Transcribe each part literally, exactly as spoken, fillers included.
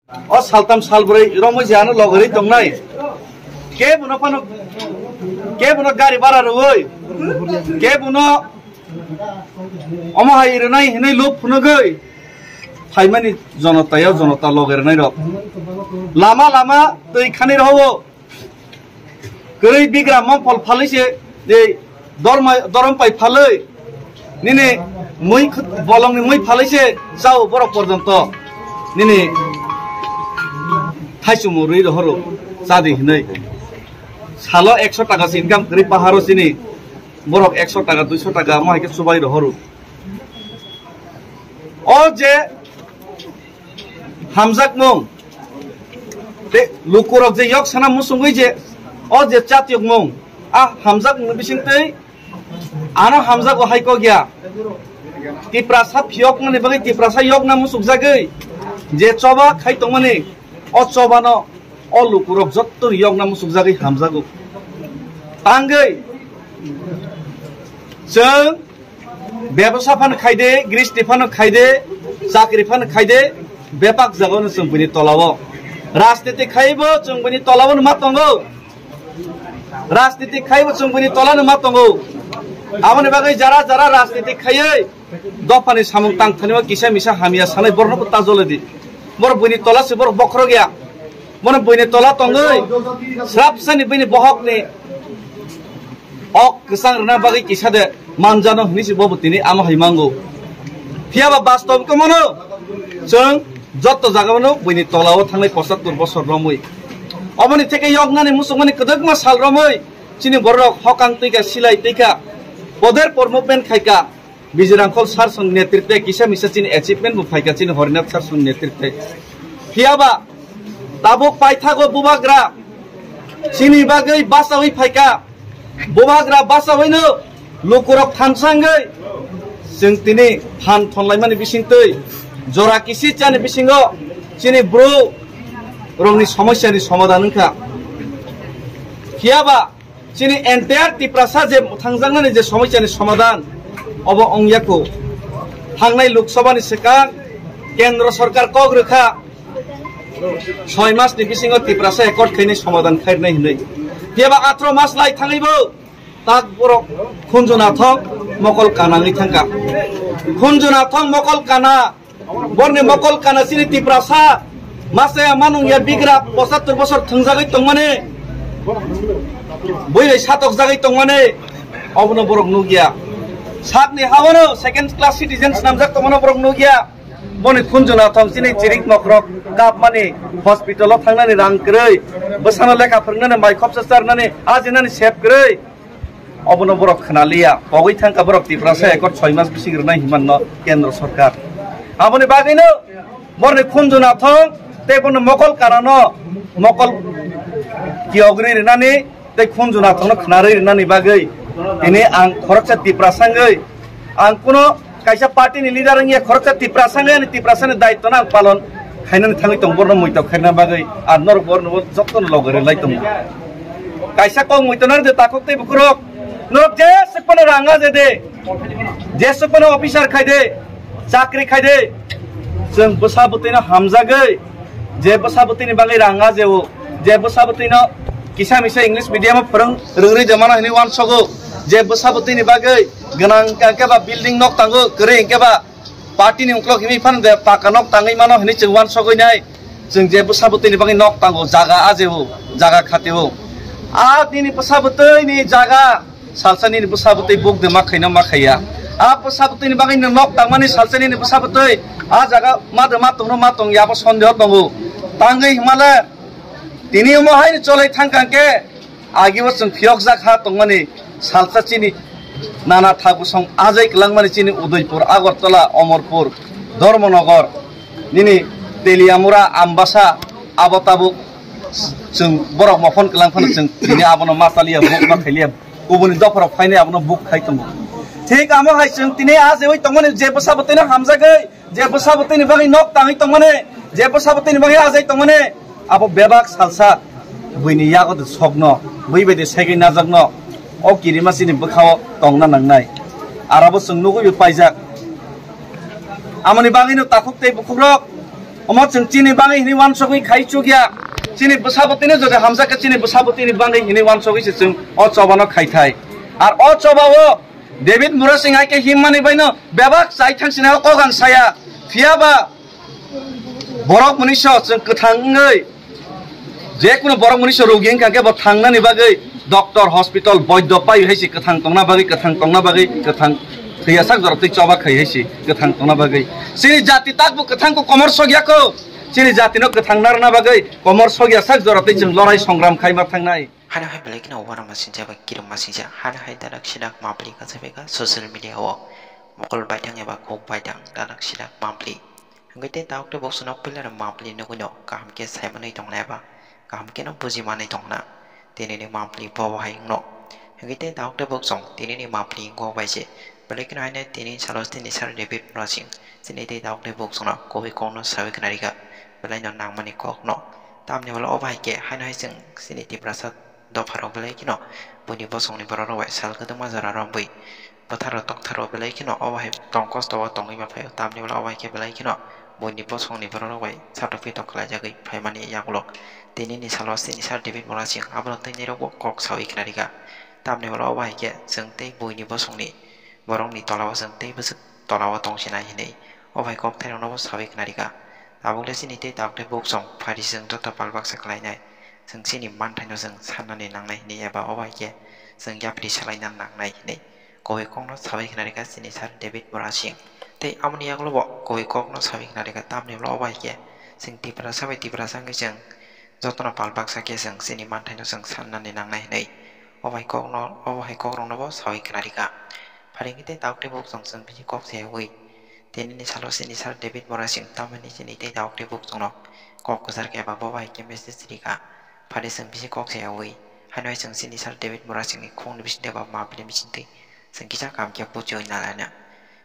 O saltam salbrwi romwi je ano logorwi tongnai. Kebono phano, kebono gari bara rwui, kebono omo hai rwnai hinwi lub phunugwi phaimani jonotao jonota loge rwnairok. Lama lama twi khani rw-o. Kwrwi bigra mongphol phalwi se, je dorma-, dorom pai phalwi, nini mui khut-, bolongni mui phalwi se chao borok porjonto nini thaichumung rwi rohoro, chadi hinwi. Salo ekso taka se income kwrwi paharo chini borok ekso taka, duiso taka omo hai khe chubai rohoro. O je hamjakmung. Tei lukurok je yok sana musungwi je, o je chatyokmung, a hamjakmungni bisingtwi ano hamjago hai kok ya. Tiprasa phiyokmani bagwi Tiprasa yokna musukjagwi je choba khai tongmani, o chobano o lukurok jottoni yokna musukjagwi hamjago. Tangwi chwng bebsa phano khai de, gristi phano khai de, chakri phano khai de, bebak jagao no chwng buini tolao. Rajniti khaibo chwng buini tolao no ma tongo. Rajniti khaibo chwng buini tola no ma tongo. Aboni bagwi jara jara rajniti khaiwi dophani samung tang thani o kisa misa hamya sanai borno bo ta jole di. Bor buini tola se bor bokhorok ya. Bono buini tola tongwi srapsani buini bohokni ok kwchang rwna bagwi kisa de manjano hinwi se bobo tini amo hai mango. Phiya ba bastob khe mono chwng jotto jaga mano buini tolao thangnai pochattor bosor romwi. Oboni theke yoknani musukmani kwdwkma sal romwi chini bororok hokang twi kha, silai twi kha, poder por movement khai kha. Bijirangkhol sir song netritwe kisa misa chini achievement bo phaikha chini Horinath sir song netritwe. Phiyaba tabuk paithago bubagra chini bagwi bachawi phaikha. Bubagra bachawino lukurok thansangwi chwng tini phan thonlaimani bisingtwi jora kisi chani bisingo chini bru rokni somosyani somadhan wngkha. Phiyaba chini entire Tiprasa je thangjaknani je somosyani somadhan obo ongya kho. Thangnai Lok Sabha ni swkang Kendro Sorkar kok rwkha soi mas ni bisingo Tiprasa accord khainai somadhan khairnai hinwi. Phiyaba atro mas lai thangwibo tak borok Khunju Nathok mokol kana wngwi thangkha. Khunju Nathok mokol kana Borni mokol kana chini Tiprasa, masa ya manung ya bigra pochattor bosor thwngjagwi tongmani, bui bai satokjagwi tongmani, obono borok nukya. Sakni haono second class citizens namjak tongmano borok nukya. Boni khunju nathok chini chirik nokrok kapmani, hospital o thangnani rang kwrwi, bwsano lekha phwrwngnani, mai khopsa charnani, ajinani sep kwrwi. Obono borok khwnaliya, pogwi thangkha borok Tiprasa accord soi mas bising rwnai hinmanno Kendro Sorkar. Aboni bagwino borni khunju nathok tei bono mokol kanano mokol kiyogri rinani tei khunju nathokno khwnarwi rinani bagwi tini ang khoroksa Tiprasa wngwi ang kuno kaisa party ni leader wngya khoroksa Tiprasa wngwi ani Tiprasa ni daitwno ang palon khainani thangwi tongo borno muitok khaina bagwi ar norok borno jotono loge rwlai tongo. Kaisa kok muitonani de takhuk tei bukurok. Norok jesuk phano rang aje de. Jesuk phano officer khai de. Chakri khai de. Chwng bwsa bwtwino hamjagwi. Je bwsa bwtwini bagwi rang aje o. Je bwsa bwtwino kisa misa English medium o phwrwng rwngri de mano hinwi uansogo. Je bwsa bwtwini bagwi gwnang hwnkhe ba building nok tango, kwrwi hwnkhe ba Party ni uklok himwi phano de paka nok tangwi mano hinwi chwng uansugwi nai. Chwng je bwsa bwtwi ni bagwi nok tango, jaga ajeo, jaga khatio. A nini bwsa bwtwi ni jaga, salsa nini bwsa bwtwi buk de ma khaino ma khaiya. A bwsa bwtwi ni bagwi no nok tangmani salsa nini bwsa bwtwi a jaga ma de ma tongno ma tongya, abo sondeho tongo. Tangwi himale tini omo haino cholai thangkha hwnkhe, Agio chwng phiyokjak ha tongmani salsa chini nana thakusong ajai kwlangmani chini Udaipur, Agartala, Omorpur, Dharmanagar, nini Teliamura, Ambasa, abo tabuk chwng borok mophon kwlang phano chwng tini abono ma chaliya, buk ma khailiya, kubuni dopharok phainai abono buk khai tongo. Thik amo hai chwng tini ajeui tongmani je bwsa bwtwino hamjagwi, je bwsa bwtwini bagwi nok tangwi tongmani, je bwsa bwtwini bagwi ajai tongmani, abo bebak salsa buini yago de sokno, bui bai de segwi najakno, o kirima chini bwkhao tongna nangnai. Arabo chwng nugwi bo paijak. Amoni bagwino takhuk tei bukhukrok Omo chwng chini bagwi hwnwi uansugwi khai chukya. Chini bwsabotino jodi hamjakhe chini bwsabotini bagwi hwnwi uansugwi se chwng o chobano khai thai. Ar o chobao David Murasing hai khe himmani baino bebak chai thang sini o kogan saya. Phiya ba borok mwnwiso chwng kwthang wngwi, je kuno borok mwnwiso rogi wngkha khe bo thangnani bagwi doctor, hospital, boiddo pai hai se kwthang tongna bagwi, kwthang tongna bagwi, kwthang thwiya sak jora twi choba khai hai se kwthang tongna bagwi. Chini jati takbo kwthang ko komor sogya ko. Chini jatino kwthang narwkna bagwi komor sogya sak jora twi chwng lorai songram khai ma thangnai. Hano hai belai kheno uanama sinjak bai kirimma sinjak. Hano hai darak sidak mapli kachaibeka social media o mokol baithang eba kok baithang darak sidak mapli. Hwnkhe tei tabuk tei boksono puila rok mapli nugwino kaham khe saimanwi tongna eba kaham kheno bujimanwi tongna. Tinini mapli bo hai wngno. Hwnkhe tei tabuk tei boksong tinini mapli wngkok bai se. Belai kheno haino tini salo tini sir David Murasing. Chini tei tabuk tei boksongno kubui kokno sawi khna rikha. Belaino nangmani kokno. Tamni ulo obo hai khe haino hai chwng chini Tiprasa dopharok belai kheno buini bosongni borok rok bai sal kwdwkma jora romwi bwtharo tongtharo belai kheno obo hai tong kosto o tongwi ma phaio. Tamni ulo obo hai khe belai kheno buini bosongni borok rok bai satok pitok khlaijagwi phaimani yagulo tinini salo chini sir David Murasing abono tei nirok bo kok sawi khna rikha. Tamni ulo obo hai khe chwng tei buini bosongni borokni tola o chwng tei bwswk tola o tong sinai hinwi o bai kok thairokno bo sawi khna rikha. Tabuk le chini tei tabuk le boksong phari chwng joto pal baksa khlainai. Chwng chini manthaino chwng sannani nangnai hinwi eba o bai khe chwng yapri salaina nangnai hinwi kubui kokno sawi khna rikha chini sir David Murasing. Tei amoni yagulo bo kubui kokno sawi khna rikha tamni ulo o bai khe chwng Tiprasa bai Tiprasa wngwi chwng jotono pal baksa khe chwng chini manthaino chwng sannani nangnai hinwi o bai kokno, o bai kokrokno bo sawi khna rikha. Pharingkhe tei tabuk tei boksong chwng bisi kok sayawi. Tinini salo chini sir David Murasing tamani chini tei tabuk tei boksongno kok kwchar khe eba bo bai khe message rikha. Phari chwng bisi kok sayawi. Haino hai chwng chini sir David Murasingni khungni bisingtwi eba mapli bisingtwi chwng kisa kaham khe buchiwi nalaina.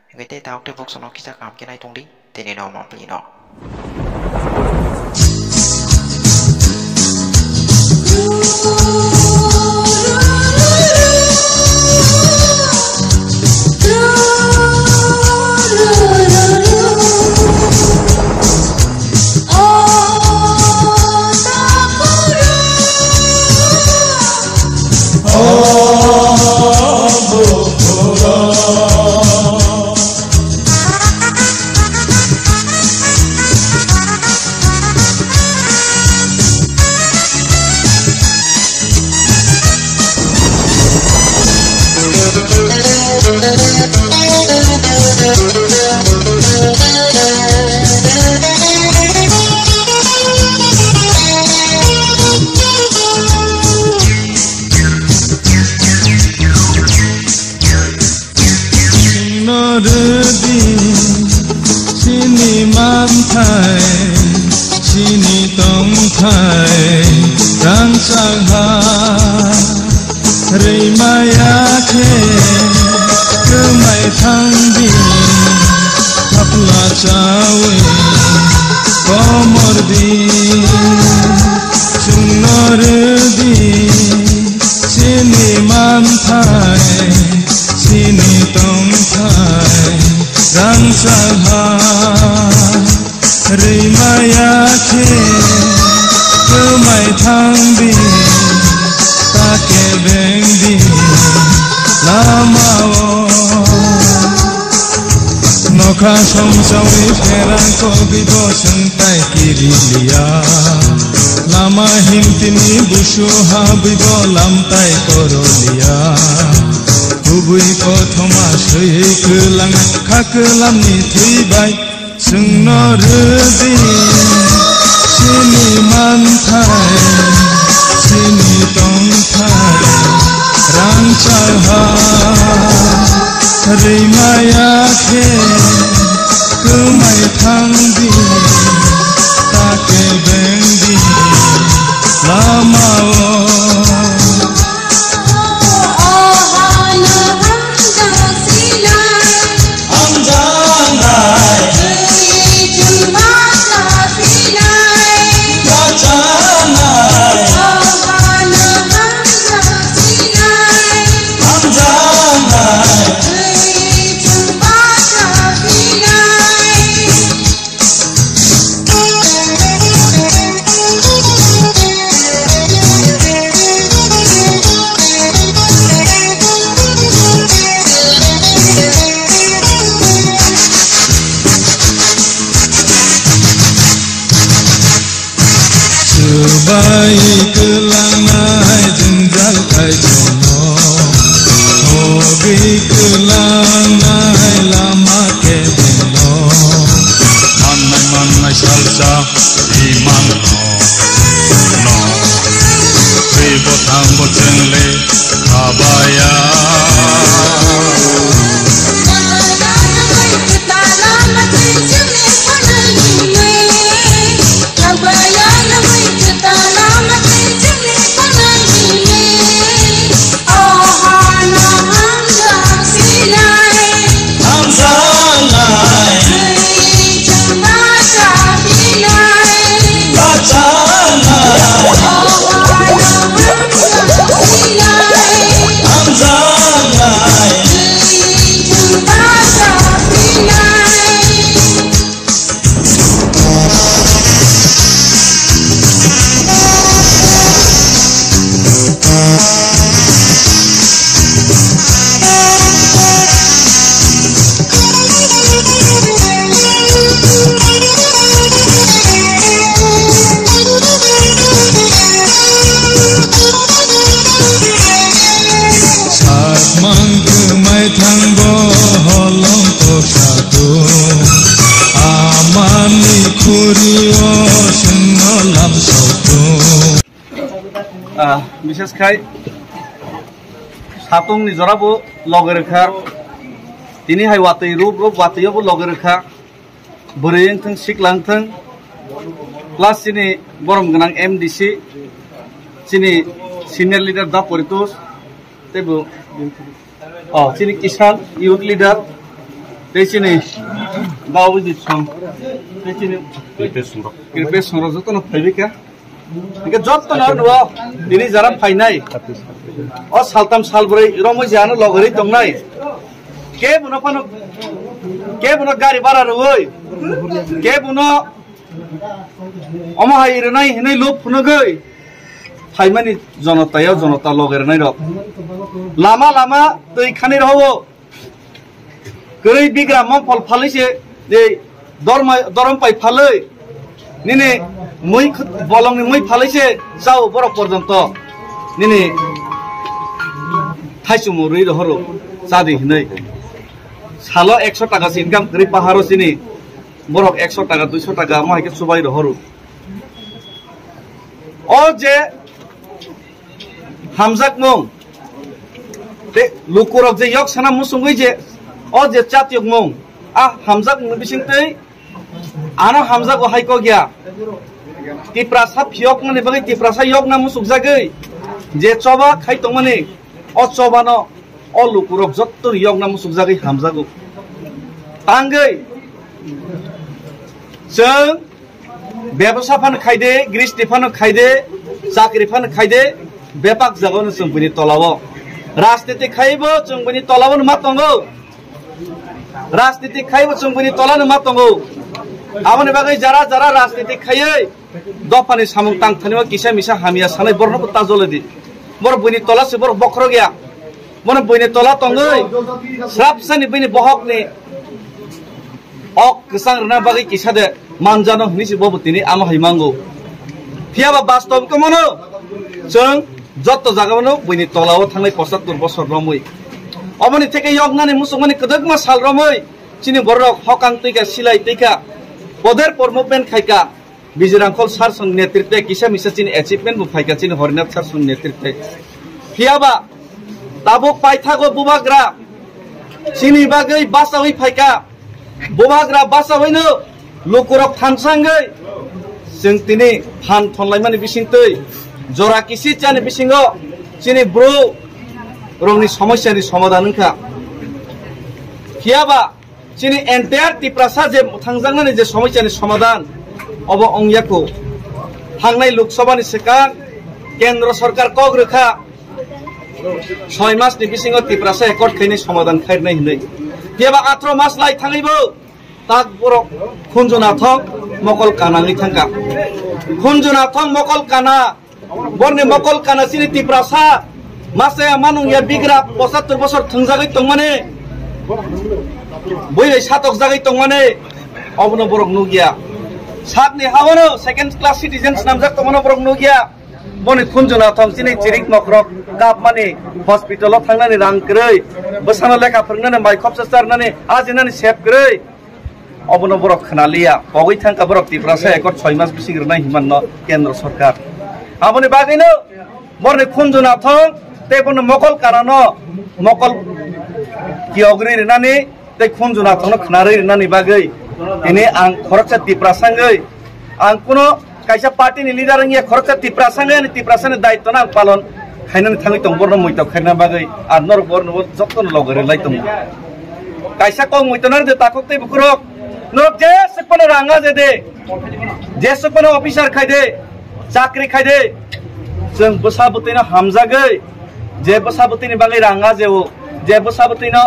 Hwnkhe tei tabuk tei boksongno kisa kaham khe naitongdi. Tini no mapli no. Chwngno rwdi chini manthai, chini tongthai rangchak ha. Rwimaya khe kwmai thangdi, thapla chawi komordi. Chwngno rwdi chini manthai, chini tongthai rangchak ha. Rwimaya khe kwmai thangdi, ta kebengdi lamao. Nokha songchawi pherang kogwi bo chwng tai kiriliya. Lama himtini busu habwi bo lamtai koroliya. Kubui kothoma swi kwlang kha kwlamni thwi bai. Chwngno rwdi chini manthai, chini tongthai rangchak ha. Rwimaya khe kwmai thangdi, ta kebengdi lamao. Bai kwlangnai jwngjal kaitorno, hogwi kwlangnai lama kebilno. Mannai mannai salsa imanno, no. Twi bo thang bo chwngle khabaya. Sakmang kwmai thangbo holong kok satung, amani khurio sengno lamsoktung. Ah, bishes khai satungni jorabo loge rwkha, tini hai watwi rup rup watwiyobo loge rwkha. Bwrwi wngthung, sikla wngthung, plus chini borom gwnang M D C, chini senior leader Da Poritos, tei bo, oh, chini Kisan youth leader, tei chini Da Abhijit Song, tei chini Kripesh Song, Kripesh Song rok jotono phaibai kha. Hingke jotto no nuo, tini jara phainai. O saltam salbroi romoi je ano logoroi tongnai. Kebono phano, kebono gari bara rwoi, kebono omo hai rwnai hinui lub phunugoi. Phaimani jonotao jonota loge rwnai rok. Lama lama twi khani rwo. Kwrwi bigram mongphol phalwi se, je dorma-, dorom pai phalwi, nini mui khut-, bolongni mui phalwi se chao borok porjonto nini thaichung rwi rohoro chadi hinwi. Salo ekso taka se income kwrwi paharo chini borok ekso taka, duiso taka mo hai khe chubai rohoro. O je hamjakmung. Tei lukurok je yok sana musungwi je, o je chat yokmung, a hamjakmung bising tei ano hamjago hai kok ya. Tiprasa phiyoknani bagwi Tiprasa yokna musukjagwi je choba khai tongmani, o chobano o lukurok jotto yokna musukjagwi hamjago. Tangwi chwng Bebsa phano khaide, gristi phano khaide, chakri phano khaide, bepak jagano chwng buini tolao. Rajniti khaibo chwng buini tolao ma tongo. Rajniti khaibo chwng buini tolano ma tongo. Aboni bagwi jara jara rajniti khaiwi dophani samung tang thani o kisa misa hamya sanai borokno ta jolodi. Borok buini tola se borok bokhorok ya. Bono buini tola tongwi srapsani buini bohokni ok kwchang rwna bagwi kisa de manjano hinwi se bobo tini amo hai mango. Phiya ba bastob khe mono chwng jotto jaga mano buini tola o thangnai pochattor bosor romwi. Oboni theke yoknani muchungmani kwdwkma sal romwi chini borok hokang twi kha, silai twi kha, poder por movement khai kha. Bijirangkhol sir song netritwe kisa misa chini achievement bo phaikha chini Horinath sir song netritwe. Phiya ba tabuk paithago bubagra chini bagwi bachawi phaikha. Bubagra bachawino lukurok thansangwi chwng tini phan thonlaimani bisingtwi jora kisi chani bisingo chini bru rokni somosyani somadhan wngkha. Phiya ba Chini entire Tiprasa je thangjaknani je somosyani somadhan obo wngya kho. Thangnai Lok Sabha ni swkang Kendro Sorkar kok rwkha soi mas ni bisingo Tiprasa accord khainai somadhan khairnai hinwi. Phiya ba atro mas lai thangwi bo tak borok khunju nathok mokol kanangwi thangkha. Khunju nathok mokol kana Borni mokol kana chini Tiprasa, masa ya manung ya bigra pochattor bosor thwngjagwi tongmani, bwrwi satokjagwi tongmani, obono borok nukya. Sakni hawano second class citizens namjak tongmano borok nukya. Boni khunju nathong chini chirik mokrok kapmani, hospital o thangnani rang kwrwi, bwsano lekha phwrwngnani mai khopsa charnani ajinani sep kwrwi. Obono borok khwnaliya, pogwi thangkha borok Tiprasa ekor soi mas bising rwnai himanno Kendra Sorkar. Aboni bagwino borni khunju nathong tei bono mokol karano mokol kiyogri rwnani tei khunju nathongno khwnarwi rwnani bagwi tini ang khoroksa Tiprasa wngwi ang kuno kaisa party ni leader wngya khoroksa Tiprasa wngwi ani Tiprasa ni daitwno ang palon khainani thangwi tong borno muitok khaina bagwi ar norok borno jotono loge rwlai tongo. Kaisa kok muitonani de takhuk tei bukurok norok jesuk phano rang aje de, jesuk phano officer khai de, chakri khai de, chwng bwsa bwtwino hamjagwi je bwsa bwtwini bagwi rang aje o, je bwsa bwtwino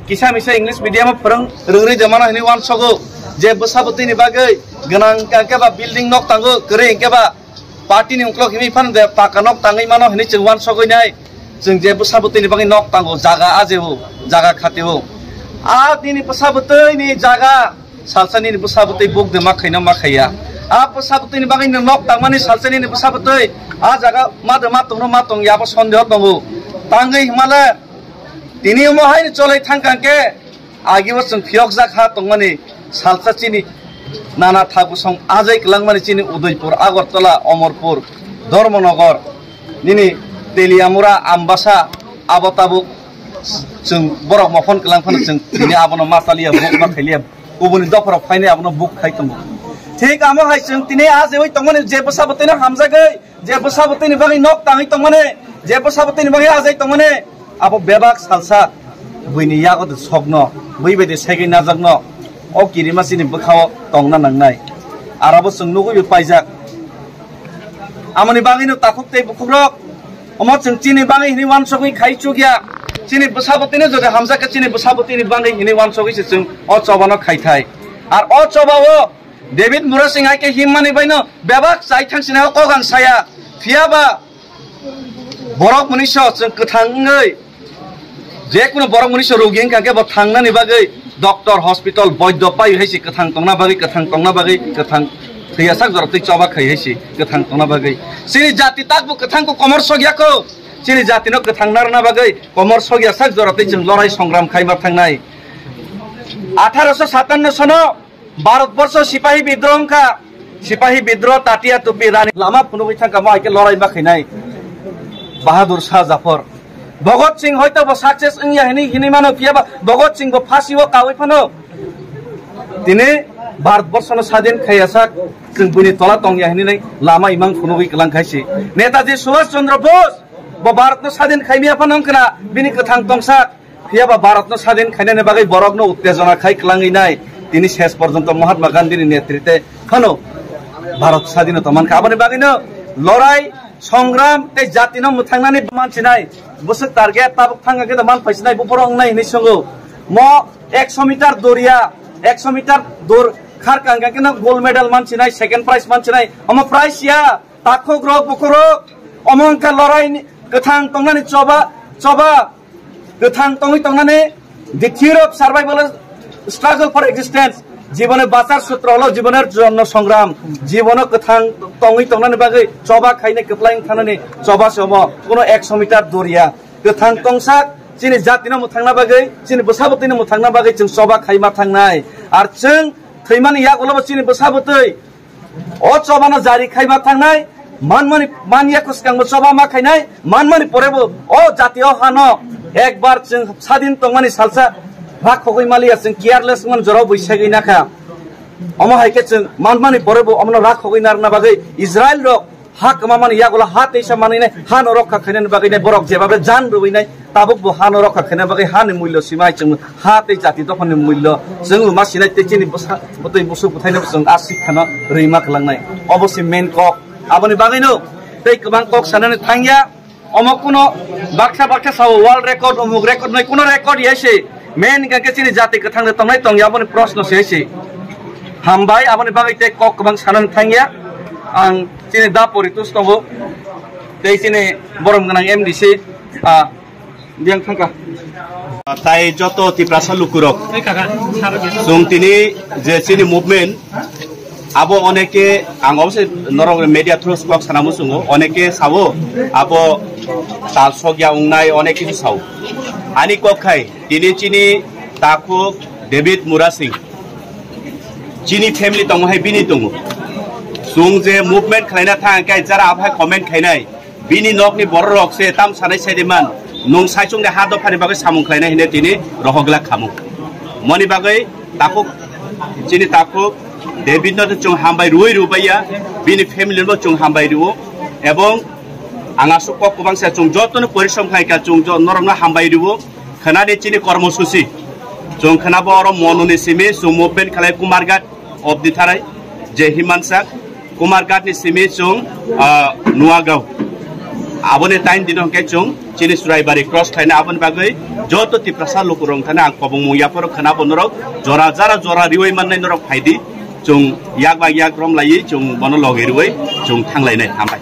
kisa misa English medium o phwrwng rwngri jamana hinwi uansogo, je bwsa bwtwini bagwi gwnang hwnkhe ba building nok tango, kwrwi hwnkhe ba party ni uklok himwi phano de paka nok tangwi mano hinwi chwng uansogwi nai. Chwng je bwsa bwtwini bagwi nok tango, jaga aje o, jaga khati o. A nini bwsa bwtwini jaga salsa nini bwsa bwtwi buk de ma khaina ma khaiya. A bwsa bwtwini bagwi nwng nok tangmani salsa nini bwsa bwtwi a jaga ma de ma tongno ma tongya abo sondeho tongo. Tangwi himale tini omo haino cholai thangkha hwnkhe Agebo chwng phiyokjak ha tongmani salsa chini nana thakusong ajai kwlangmani chini Udaipur, Agartala, Omorpur, Dharmanagar, nini Teliamura, Ambasa, abo tabuk chwng borok mophon kwlang phano chwng tini abono ma chaliya, buk ma khailiya, kubuni dopharok phainai abono buk khai tongo. Thik amo hai chwng tini ajeui tongmani je bwsa bwtwino hamjagwi, je bwsa bwtwini bagwi nok tangwi tongmani, je bwsa bwtwini bagwi ajai tongmani, abo bebak salsa buini yago de sokno, bui bai de segwi najakno, o kirima chini bwkhao tongna nangnai. Arabo chwng nugui bo paijak. Amoni bagwino takhuk tei bukhukrok, omo chwng chini bagwi hinwi uansukwi khai chukya. Chini bwsa bwtwino jodi hamjak khe chini bwsa bwtwini bagwi hinwi uansukwi se chwng o chobano khai thai. Ar o chobao David Murasing hai khe himmani baino bebak chai thang sinai o kok ang saya. Phiya ba borok mwnwiso chwng kwthang wngwi, je kuno borok mwnwiso rogi wngkha khe bo thangnani bagwi doctor, hospital, boiddo pai hai se kwthang tongna bagwi, kwthang tongna bagwi, kwthang thwiya sak jora twi choba khai hai se kwthang tongna bagwi. Chini jati takbo kwthang ko komor sokya ko. Chini jatino kwthang narwkna bagwi komor sokya sak jora twi chwng lorai songram khaima thangnai. Atharo so satanno sono Bharat borsho sipahi bidroh wngkha, sipahi bidroh, tatia tupi, rani lama phunugwi thangkha, mo hai khe lorai ma khainai Bahadur Shah Zafar. Bhagat Singh hoito bo success wngya hinwi hinwi mano, phiya ba Bhagat Singh bo phasi o kaui phano tini Bharat borsho no sadin khaiya sak, chwng buini tola tongya hinwi nai lama imang phunugwi kwlang khaisi. Netaji Subhash Chandra Bose bo Bharat no sadin khaimya phano wngkhna bini kwthang tongsak. Phiya ba Bharat no sadin khainani bagwi borok no uttejona khai kwlangwi nai. Tini ses porjonto Mahatma Gandhi ni netrite phano Bharat sadinota mankha. Aboni bagwi no lorai, songram tei jati no mwthangnani mansinai. Bwswk target tabuk thangkha khe man phaisinai, buphuru wngnai hinwi swngo. Mo ekso meter doriya, ekso meter dor kharkha hwnkha khe no gold medal mansinai, second prize mansinai. Omo prize ya, takhuk rok, bukhuk rok. Omo wngkha lorai ni kwthang tongnani choba, choba. Kwthang tongwi tongnani, the theory of survival is struggle for existence. Jibone bachar sutro holo jiboner jonno songram. Jibono kwthang tongwi tongnani bagwi choba khainai kwplai wng thanani choba se omo. Kuno ekso meter doriya. Kwthang tongsak chini jatino mwthangna bagwi, chini bwsa bwtwino mwthangna bagwi chwng choba khaima thangnai. Ar chwng thwimani yagulobo chini bwsa bwtwi O chobano jari khaima thangnai, manmani, manya kwskango choba ma khainai, manmani porebo o jatio hano ekbar chwng sadin tongmani salsa rakhogwi maliya, chwng careless man jorao bui segwi nakha. Omo hai khe chwng manmani porebo omono rakhogwi narwkna bagwi Israel rok ha kwmamani yagulo ha teisa manwinai hano rokha khainani bagwi nai borok jebabe jan rwinai. Tabuk bo hano rokha khaina bagwi hani mullo simai chwng ha tei jati dophani mullo chwng ma sinai tei chini bwsa bwtwi busuk bwthaino chwng a sikhano rwima kwlangnai. Obo se main kok. Aboni bagwino tei kwbang kok sanani thangya. Omo kuno baksa baksa sao world record, umuk record noi kuno record ya se. Main hwnkha khe chini jati kwthang de tongnai tongya aboni proshno se se. Hambai aboni bagwi tei kok kwbang sanani thangya. Ang chini da poritus tongo. Tei chini borom gwnang M D C, ah, Diang thangkha. Tai joto Tiprasa lukurok. Chwng tini je chini movement, Abo oneke ang obose norok media through kok sana muchungo, oneke sao abo tal sokya wngnai, onek kisu sao. Ani kok khai tini chini takhuk David Murasing, chini family tongo hai bini tongo. Chwng je movement khlaina thang khe jara abo hai comment khainai, bini nokni bororok se tam sanai sai de man, nwng saichung de ha dophani bagwi samung khlainai hine tini rohok glak khamu. Moni bagwi takhuk, chini takhuk David no chwng hambai rwui rwbaiya, bini family no chwng hambai rwo, ebong ang aswk kok kwbang sa chwng jotono porisom khlai kha, chwng jo-, norokno hambai rwo. Khwnani chini kormosusi chwng khwnabo oro Mononi simi chwng movement khlai Kumarghat obdi tharai je Himansak Kumarghat ni simi chwng, ah, Nuagaon. Aboni tain dino hwnkhe chwng chini Churaibari cross khlaina aboni bagwi joto Tiprasa lukurok thani ang kobongmung yapharo khwnabo norok jora jara jora riwi mannai norok phaidi chwng yak bai yak romlaiwi chwng bono logi rwui chwng thanglainai hambai.